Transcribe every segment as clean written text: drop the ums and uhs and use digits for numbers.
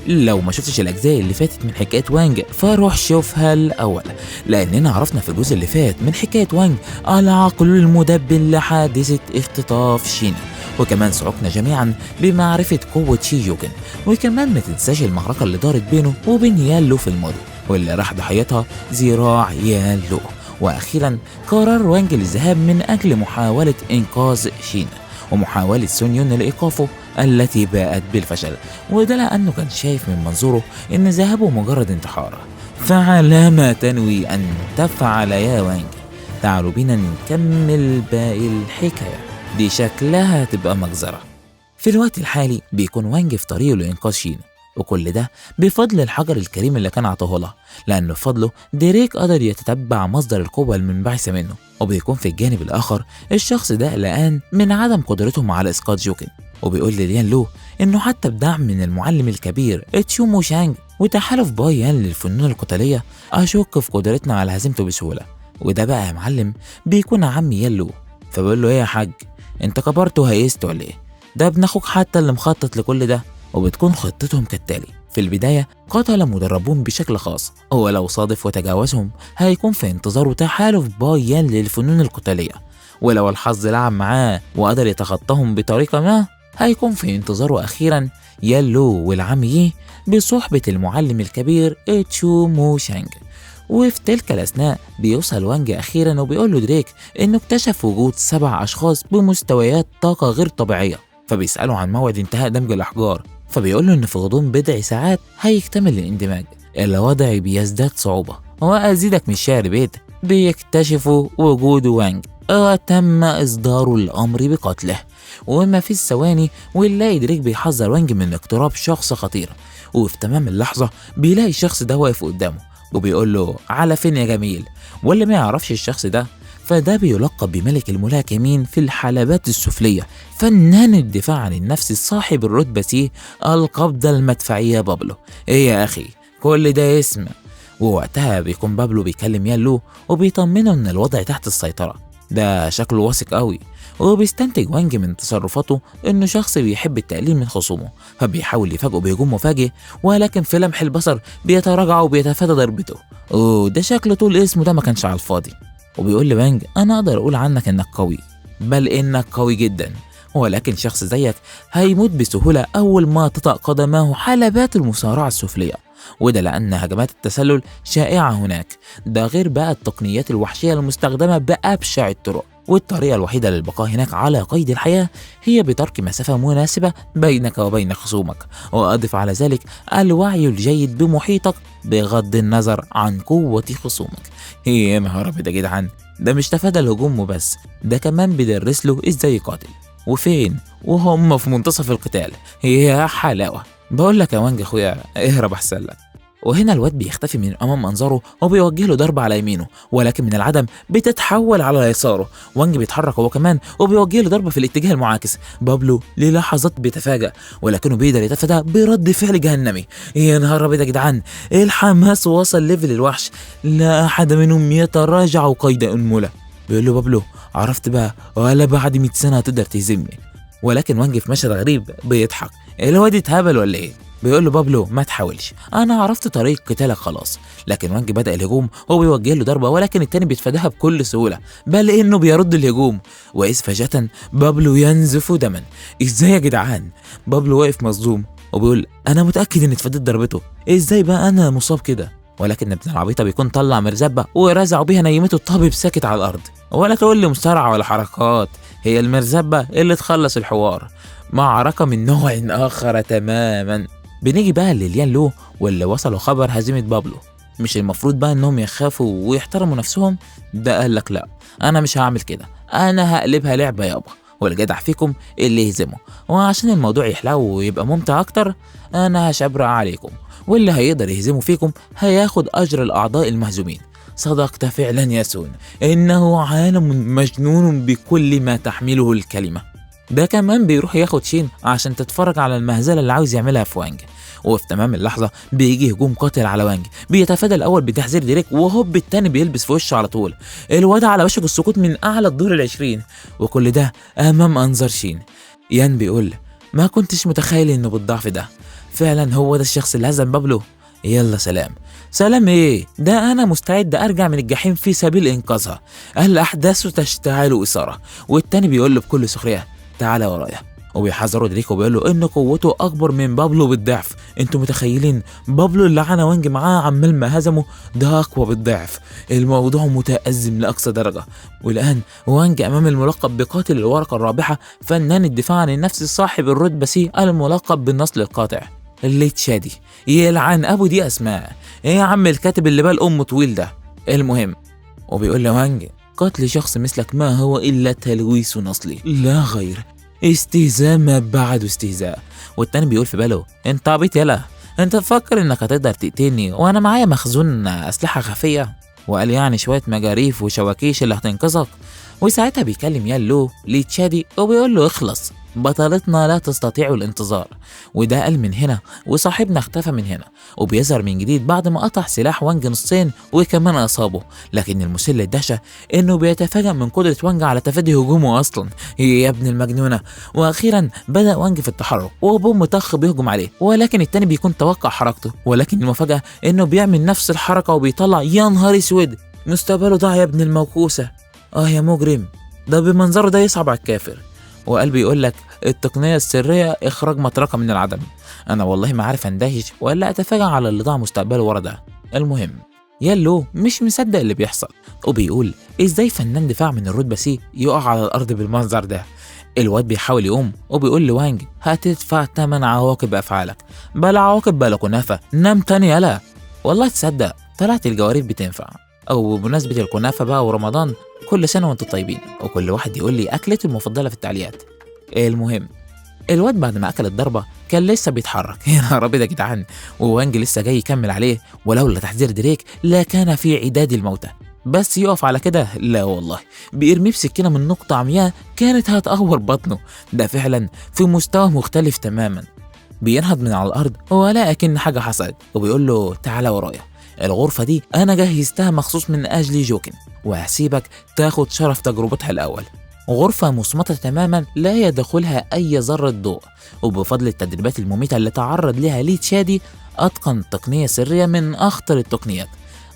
لو ما شفتش الأجزاء اللي فاتت من حكاية وانج فروح شوفها الأول، لأننا عرفنا في الجزء اللي فات من حكاية وانج العقل المدبر لحادثة اختطاف شين، وكمان صعقنا جميعا بمعرفة قوة شي جوكن، وكمان ما تنساش المعركة اللي دارت بينه وبين يالو في الماضي واللي راح ضحيتها ذراع يالو. وأخيرا قرر وانج الذهاب من أجل محاولة إنقاذ شين ومحاولة سون يون لإيقافه التي باءت بالفشل، وده لأنه كان شايف من منظوره إن ذهابه مجرد انتحار. فعلى ما تنوي أن تفعل يا وانج؟ تعالوا بينا نكمل باقي الحكاية دي، شكلها تبقى مجزرة. في الوقت الحالي بيكون وانج في طريقه لإنقاذ شين، وكل ده بفضل الحجر الكريم اللي كان عطاه له، لأنه بفضله ديريك قدر يتتبع مصدر القوة المنبعثة منه. وبيكون في الجانب الآخر الشخص ده قلقان من عدم قدرتهم على إسقاط جوكن، وبيقول لليان لو إنه حتى بدعم من المعلم الكبير تشو شانج وتحالف بايان للفنون القتالية أشك في قدرتنا على هزيمته بسهولة. وده بقى يا معلم بيكون عم يان لو، فبيقول له إيه يا حاج، أنت كبرت وهيست ولا إيه؟ ده ابن أخوك حتى اللي مخطط لكل ده. وبتكون خطتهم كالتالي: في البداية قتل مدربون بشكل خاص، ولو صادف وتجاوزهم هيكون في انتظاره تحالف بايان للفنون القتالية، ولو الحظ لعب معاه وقدر يتخطاهم بطريقة ما هيكون في انتظاره أخيرا يالو والعم يي بصحبة المعلم الكبير تشو مو شانج. وفي تلك الأثناء بيوصل وانج أخيرا وبيقول له دريك إنه اكتشف وجود 7 أشخاص بمستويات طاقة غير طبيعية، فبيسأله عن موعد انتهاء دمج الأحجار، فبيقول له إن في غضون بضع ساعات هيكتمل الاندماج. الوضع بيزداد صعوبة، وأزيدك من الشعر بيت بيكتشفوا وجود وانج وتم إصدار الأمر بقتله. وما في الثواني ونلاقي دريك بيحذر وانج من اقتراب شخص خطير، وفي تمام اللحظة بيلاقي الشخص ده واقف قدامه وبيقول له على فين يا جميل؟ واللي ما يعرفش الشخص ده فده بيلقب بملك الملاكمين في الحلبات السفلية، فنان الدفاع عن النفس صاحب الرتبة C القبضة المدفعية بابلو. ايه يا اخي كل ده اسم؟ ووقتها بيكون بابلو بيكلم يالو وبيطمنه ان الوضع تحت السيطرة، ده شكله واثق قوي. وبيستنتج وانج من تصرفاته انه شخص بيحب التقليل من خصومه، فبيحاول يفاجئه بهجوم مفاجئ، ولكن في لمح البصر بيتراجع وبيتفادى ضربته. وده شكله طول اسمه ده ما كانش على الفاضي. وبيقول لوانج انا اقدر اقول عنك انك قوي، بل انك قوي جدا، ولكن شخص زيك هيموت بسهولة اول ما تطأ قدماه حلبات المصارعة السفلية، وده لأن هجمات التسلل شائعة هناك، ده غير بقى التقنيات الوحشية المستخدمة بأبشع الطرق. والطريقة الوحيدة للبقاء هناك على قيد الحياة هي بترك مسافة مناسبة بينك وبين خصومك، وأضف على ذلك الوعي الجيد بمحيطك بغض النظر عن قوة خصومك. يا نهار أبيض يا جدعان، ده مش تفادى الهجوم وبس، ده كمان بيدرس له إزاي يقاتل وفين وهم في منتصف القتال. يا حلاوة، بقول لك يا وانج أخويا اهرب أحسن لك. وهنا الواد بيختفي من امام انظاره وبيوجه له ضربه على يمينه، ولكن من العدم بتتحول على يساره. وانج بيتحرك هو كمان وبيوجه له ضربه في الاتجاه المعاكس. بابلو للحظات بيتفاجأ، ولكنه بيقدر يتفادى برد فعل جهنمي. يا نهار ابيض يا جدعان، الحماس وصل level الوحش، لا احد منهم يتراجع قيد انمله. بيقول له بابلو عرفت بقى، ولا بعد 100 سنه هتقدر تهزمني. ولكن وانج في مشهد غريب بيضحك، الواد اتهبل ولا ايه؟ بيقول له بابلو ما تحاولش، انا عرفت طريق قتالك خلاص. لكن وانج بدأ الهجوم وبيوجه له ضربه، ولكن التاني بيتفاداها بكل سهوله، بل انه بيرد الهجوم. واذ فجأة بابلو ينزف دما. ازاي يا جدعان؟ بابلو واقف مصدوم وبيقول انا متأكد اني اتفاديت ضربته، ازاي بقى انا مصاب كده؟ ولكن ابن العبيطه بيكون طلع مرزبه ورزعوا بيها نيمته الطبيب ساكت على الارض، ولا تقول لي مصارعه ولا حركات، هي المرزبه اللي تخلص الحوار. معركه من نوع اخر تماما. بنيجي بقى لليان لو واللي وصلوا خبر هزيمة بابلو. مش المفروض بقى انهم يخافوا ويحترموا نفسهم؟ ده قال لك لا، انا مش هعمل كده، انا هقلبها لعبة يابا، والجدع فيكم اللي يهزمه. وعشان الموضوع يحلو ويبقى ممتع اكتر انا هشبرق عليكم، واللي هيقدر يهزمه فيكم هياخد اجر الاعضاء المهزومين. صدقت فعلا يا سون، انه عالم مجنون بكل ما تحمله الكلمة. ده كمان بيروح ياخد شين عشان تتفرج على المهزلة اللي عاوز يعملها في وانج. وفي تمام اللحظة بيجي هجوم قاتل على وانج، بيتفادى الأول بتحذير ديريك، وهوب التاني بيلبس في وشه على طول. الواد على وشك السقوط من أعلى الدور 20، وكل ده أمام أنظار شين. يان بيقول ما كنتش متخيل إنه بالضعف ده. فعلا هو ده الشخص اللي هزم بابلو؟ يلا سلام. سلام ايه ده، انا مستعد ارجع من الجحيم في سبيل انقاذها. الاحداث تشتعل اثاره. والتاني بيقول له بكل سخرية تعالى ورايا، وبيحذره دريك وبيقول له ان قوته اكبر من بابلو بالضعف. انتوا متخيلين بابلو اللي عانى وانج معاه عمال ما هزمه ده اقوى بالضعف؟ الموضوع متأزم لاقصى درجه. والان وانج امام الملقب بقاتل الورقة الرابحة، فنان الدفاع عن النفس صاحب الرتبة C الملقب بالنصل القاطع اللي تشادي. يلعن ابو دي اسماء، ايه يا عم الكاتب اللي بال امه طويل ده. المهم وبيقول لوانج قتل شخص مثلك ما هو الا تلويث نصلي لا غير، استهزاء ما بعد استهزاء. والتاني بيقول في باله انت عبيط يلا، انت تفكر انك هتقدر تقتلني وانا معايا مخزون اسلحة خفيه، وقال يعني شوية مجاريف وشواكيش اللي هتنقذك. وساعتها بيكلم يالو لتشادي وبيقول له اخلص، بطلتنا لا تستطيع الانتظار. وده قال من هنا وصاحبنا اختفى من هنا، وبيظهر من جديد بعد ما قطع سلاح وانج نصين وكمان اصابه. لكن المثير للدهشه انه بيتفاجأ من قدره وانج على تفادي هجومه اصلا، يا ابن المجنونة. واخيرا بدا وانج في التحرك وبوم طخ بيهجم عليه، ولكن التاني بيكون توقع حركته، ولكن المفاجاة انه بيعمل نفس الحركة وبيطلع يا نهار اسود، مستقبله ضاع يا ابن الموكوسه. اه يا مجرم، ده بمنظره ده يصعب على الكافر. وقلبي يقول لك التقنية السرية إخراج مطرقة من العدم. أنا والله ما عارف أندهش ولا أتفاجأ على اللي ضاع مستقبله ورا ده. المهم يلو مش مصدق اللي بيحصل، وبيقول إزاي فنان دفاع من الرتبة C يقع على الأرض بالمنظر ده. الواد بيحاول يقوم وبيقول لوانج هتدفع تمن عواقب أفعالك، بلا عواقب بلا كنافة، نام تاني يلا. والله تصدق طلعت الجوارب بتنفع. أو بمناسبة الكنافة بقى ورمضان، كل سنة وانتم طيبين، وكل واحد يقول لي أكلته المفضلة في التعليقات. المهم الواد بعد ما أكل الضربة كان لسه بيتحرك، يا نهار أبيض يا جدعان، ووانج لسه جاي يكمل عليه، ولولا تحذير دريك لا كان في عداد الموتى. بس يقف على كده؟ لا والله، بيرميه بسكينة من نقطة عمياء كانت هتقور بطنه. ده فعلا في مستوى مختلف تماما. بينهض من على الأرض ولا أكن حاجة حصلت، وبيقول له تعالى ورايا، الغرفة دي أنا جهزتها مخصوص من أجل جوكن، وهسيبك تاخد شرف تجربتها الأول. غرفة مصمتة تماما لا يدخلها أي ذرة ضوء، وبفضل التدريبات المميتة اللي تعرض لها لي تشادي أتقن تقنية سرية من أخطر التقنيات.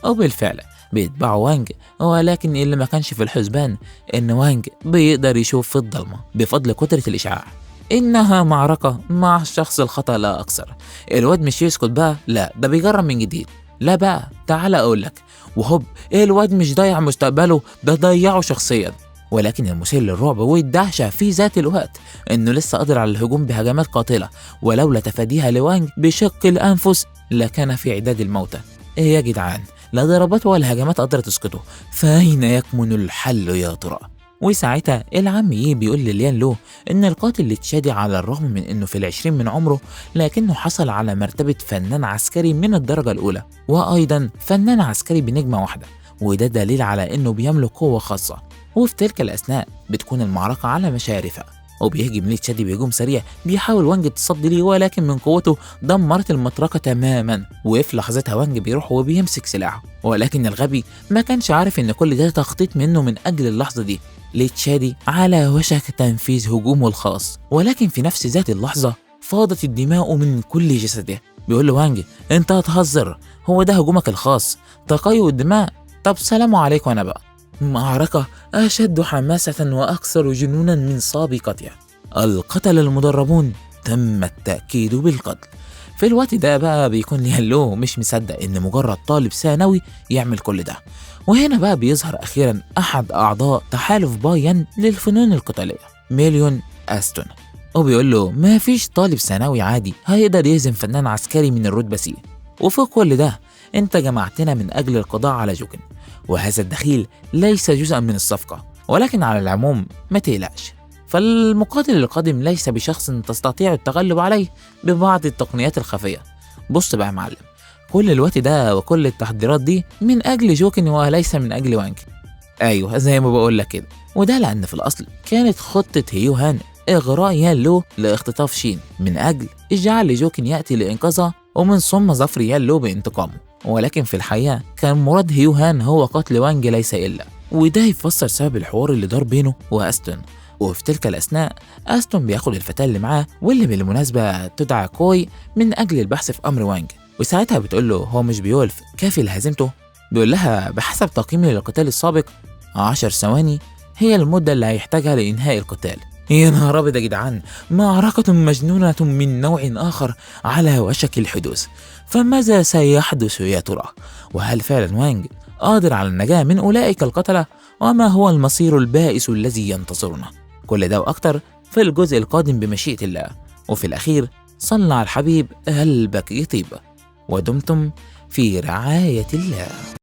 وبالفعل بيتبعه وانج، ولكن اللي ما كانش في الحسبان إن وانج بيقدر يشوف في الضلمة بفضل كترة الإشعاع. إنها معركة مع الشخص الخطأ لا أكثر. الواد مش يسكت بقى، لا ده بيجرب من جديد. لا بقى تعالى أقولك، وهوب الواد مش ضيع مستقبله، ده ضيعه شخصيا. ولكن المثير للرعب والدهشة في ذات الوقت إنه لسه قادر على الهجوم بهجمات قاتلة، ولولا تفاديها لوانج بشق الأنفس لكان في عداد الموتى. إيه يا جدعان، لا ضربات ولا هجمات قدرت تسقطه، فأين يكمن الحل يا ترى؟ وساعتها العم يي بيقول لليان لو إن القاتل لتشادي على الرغم من إنه في 20 من عمره لكنه حصل على مرتبة فنان عسكري من الدرجة الأولى، وأيضا فنان عسكري بنجمة واحدة، وده دليل على إنه بيملك قوة خاصة. وفي تلك الأثناء بتكون المعركة على مشارفها، وبيهجم لي تشادي بهجوم سريع، بيحاول وانج التصدي ليه، ولكن من قوته دمرت المطرقة تماما. وفي لحظتها وانج بيروح وبيمسك سلاحه، ولكن الغبي ما كانش عارف إن كل ده تخطيط منه من أجل اللحظة دي. لي تشادي على وشك تنفيذ هجومه الخاص، ولكن في نفس ذات اللحظة فاضت الدماء من كل جسده. بيقول له وانج انت هتهزر، هو ده هجومك الخاص تقيؤ الدماء؟ طب سلام عليكم. انا بقى معركة أشد حماسة وأكثر جنونا من سابقتها، القتل المدربون تم التأكيد بالقتل. في الوقت ده بقى بيكون ليالو مش مصدق إن مجرد طالب ثانوي يعمل كل ده. وهنا بقى بيظهر أخيرا أحد أعضاء تحالف بايان للفنون القتالية ميليون أستون، وبيقول له ما فيش طالب ثانوي عادي هيقدر يهزم فنان عسكري من الرتبة C، وفوق كل ده أنت جمعتنا من أجل القضاء على جوكن، وهذا الدخيل ليس جزءا من الصفقة، ولكن على العموم ما تقلقش، فالمقاتل القادم ليس بشخص تستطيع التغلب عليه ببعض التقنيات الخفية. بص بقى يا معلم، كل الوقت ده وكل التحضيرات دي من أجل جوكن وليس من أجل وانج. أيوه زي ما بقول لك كده، وده لأن في الأصل كانت خطة هيوهان إغراء يالو لاختطاف شين من أجل جعل جوكن يأتي لإنقاذها، ومن ثم ظفر يالو بانتقامه. ولكن في الحقيقة كان مراد هيوهان هو قتل وانج ليس إلا، وده يفسر سبب الحوار اللي دار بينه وأستون. وفي تلك الأثناء أستون بياخد الفتاة اللي معاه واللي بالمناسبة تدعى كوي من أجل البحث في أمر وانج. وساعتها بتقول له هو مش بيولف كافي لهزيمته؟ بيقول لها بحسب تقييمي للقتال السابق 10 ثواني هي المدة اللي هيحتاجها لإنهاء القتال. يا نهار أبيض يا جدعان، معركة مجنونة من نوع آخر على وشك الحدوث. فماذا سيحدث يا ترى؟ وهل فعلا وانج قادر على النجاة من أولئك القتلة؟ وما هو المصير البائس الذي ينتظرنا؟ كل ده وأكتر في الجزء القادم بمشيئة الله. وفي الأخير صلى على الحبيب قلبك يطيب، ودمتم في رعاية الله.